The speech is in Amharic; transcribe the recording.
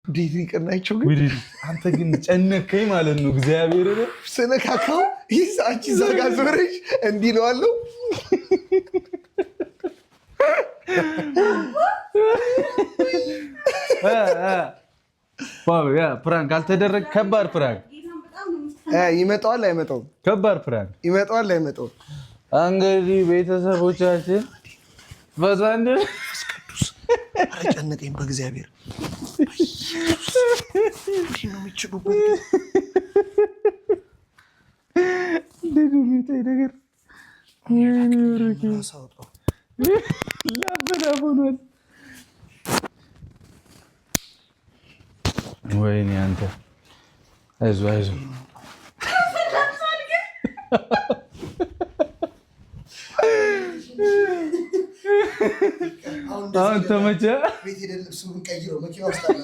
እንዴት ይቀናቸው ግን። አንተ ግን ጨነከኝ ማለት ነው። እግዚአብሔር ስነካካው ይህ አንቺ እዛ ጋ ዞረሽ እንዲህ እለዋለሁ። Prank አልተደረገ። ከባድ prank። ይመጣዋል አይመጣውም? ከባድ prank። ይመጣዋል አይመጣውም? እንግዲህ ቤተሰቦቻችን በዛንድ ቅዱስ ጨነቀኝ በእግዚአብሔር። እንዴት ነው የሚችሉበት? እንዴት ነው የሚታይ ነገር ላበላብ። ወይኔ አንተ አይዞህ አይዞህ። አሁን ተመቸህ? ቤት ሄደን ልብሱን ቀይረው መኪና ውስጥ አለ።